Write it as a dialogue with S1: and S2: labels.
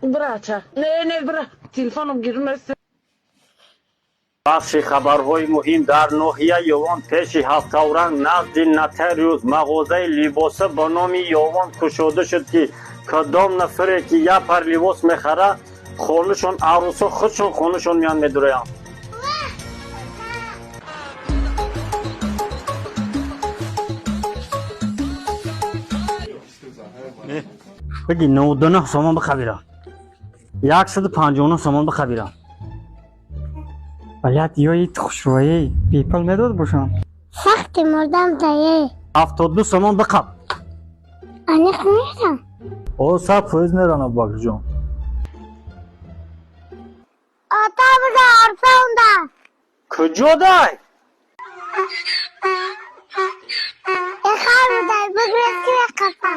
S1: Брача. Не, не, бра. Телефоном гирмест.
S2: Бахши хабарҳои муҳим: дар ноҳияи Ёвон, пеши Ҳафтавранг, назди нотариус мағозаи либоса ба номи Ёвон кушода шуд, ки кадом нафаре ки як пар либос мехара, хонашон арӯсо худшон хонашон меян, медуроянд. Бигӣ, 99 сомон бихабира, 159 сомон бихабира.
S3: Балят ёи хушрӯӣ бепул медод бошам.
S4: Сахти мурдам дае.
S2: 72 сомон биқаб.
S4: Аниқ мерам.
S5: О, 100% меран, Абубакрҷон.
S4: Ата буда арсонда.
S2: Куҷо дай?
S4: Эхар будай бигрез ки қафа.